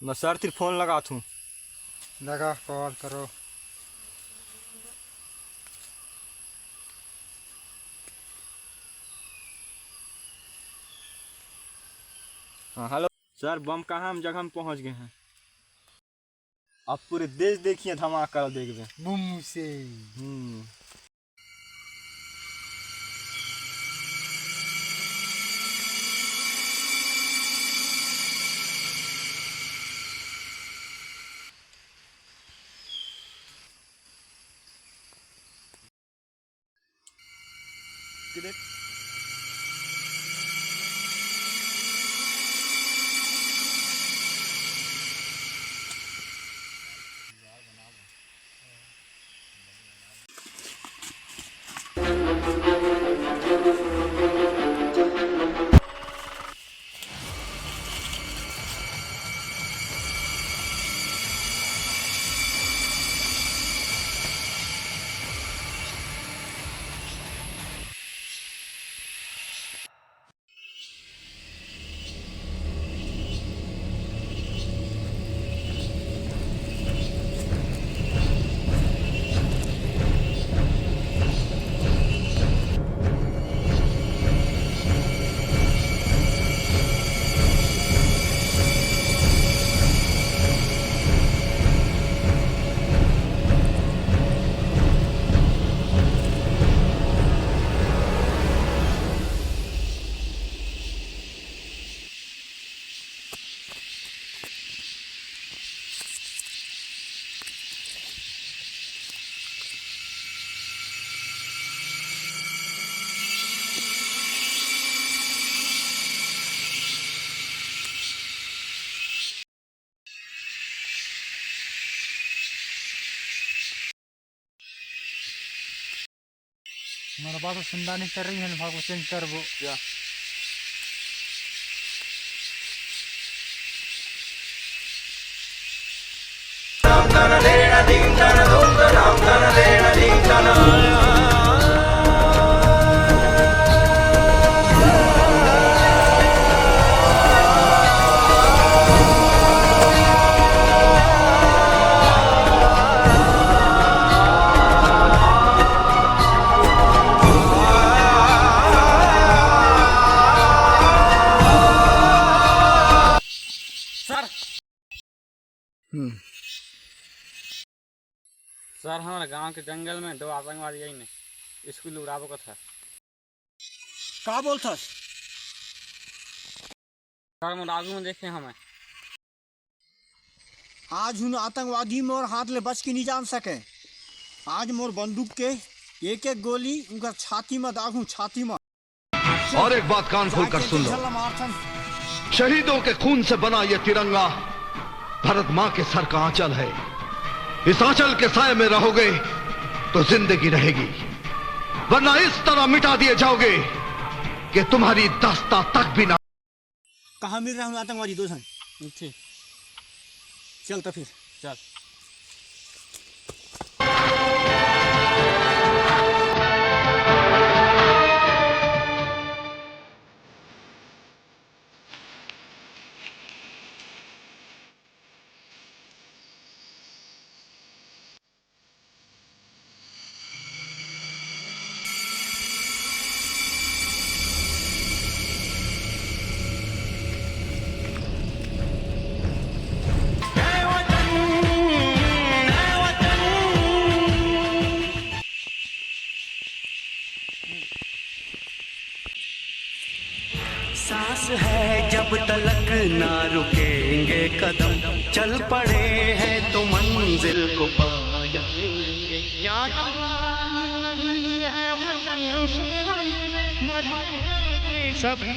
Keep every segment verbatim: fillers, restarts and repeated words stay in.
मैं सर तीर फोन लगाथूं। लगा, कॉल करो। हाँ, हेलो। सर, बम कहाँ हम जगह में पहुँच गए हैं। अब पूरे देश देखिए धमाका, देखबे। बूम से। हम्म। हमारा बात सुनदा नहीं कर रही है, भाग चेंज कर वो। क्या? सर। हम्म। सर, हमारे गांव के जंगल में दो आतंकवादी आई ने स्कूल उड़ाबो कथा। का बोलथस? सर, मोर आगू में देखे हमें। आज उन आतंकवादी मोर हाथ ले बच के नहीं जान सके। आज मोर बंदूक के एक एक गोली उनका छाती में दागू, छाती में। और एक बात कान खोलकर सुन लो। शहीदों के खून से बना यह तिरंगा भारत माँ के सर का आंचल है। इस आंचल के साए में रहोगे तो जिंदगी रहेगी, वरना इस तरह मिटा दिए जाओगे कि तुम्हारी दास्तां तक भी ना। कहाँ मिल रहा हूँ आतंकवादी दो झन? ठीक। चल तो फिर। चल। सांस है जब तलक ना रुकेंगे कदम, चल पड़े हैं तो मंजिल को पाएंगे। सभी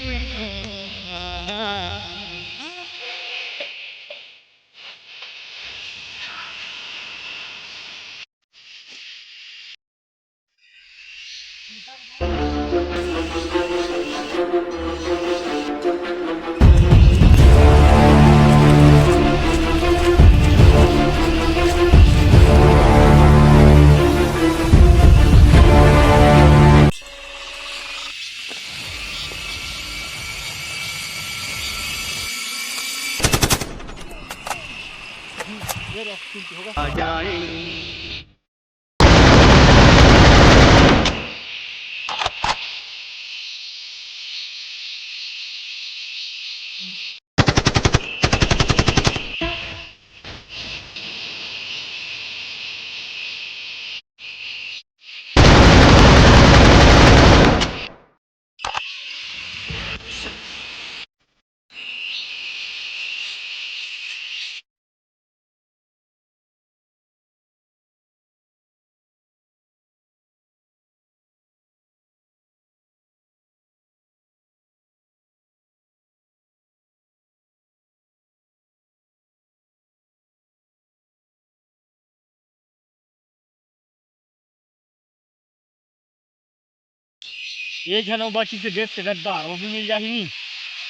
एक झन अउ बाकी के देश के गद्दार, वो भी मिल जाही।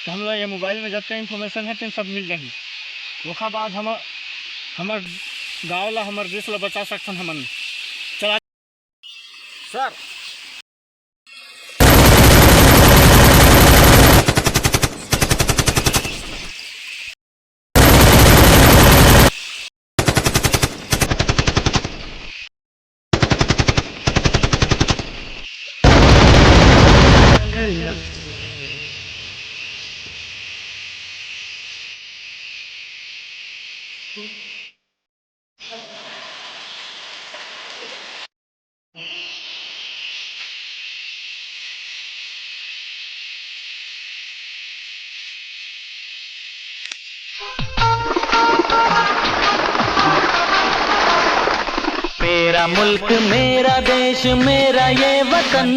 तो हम लोग ये मोबाइल में जतका इन्फॉर्मेशन है, तेन सब मिल जाही। ओखर बाद हम, हमर गांव ला, हमर देश ला बचा सकथन हमन। चला सर। मेरा मुल्क, मेरा देश, मेरा ये वतन,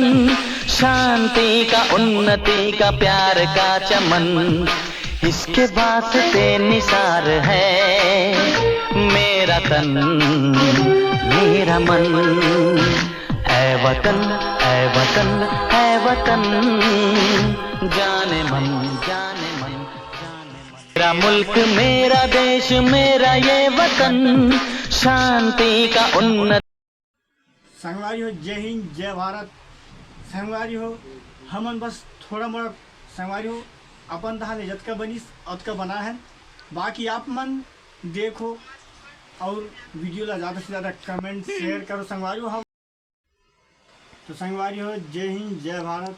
शांति का, उन्नति का, प्यार का चमन, इसके वास्ते निसार है मेरा तन, मेरा मन। ऐ वतन, ऐ वतन, ऐ वतन, जाने मन, जाने मन, जाने मन। मेरा मुल्क, मेरा देश, मेरा ये वतन, शांति का उन्नत। संगवारी हो, जय हिंद, जय भारत। संगवारी हो, हमन बस थोड़ा मोड़ा, संगवारी हो, अपन तहा ले जतका बनिस, ओतका बना है। बाकी आप मन देखो और वीडियो ला ज़्यादा से ज़्यादा कमेंट, शेयर करो संगवारी हो। हम तो संगवारी हो, जय हिंद, जय भारत।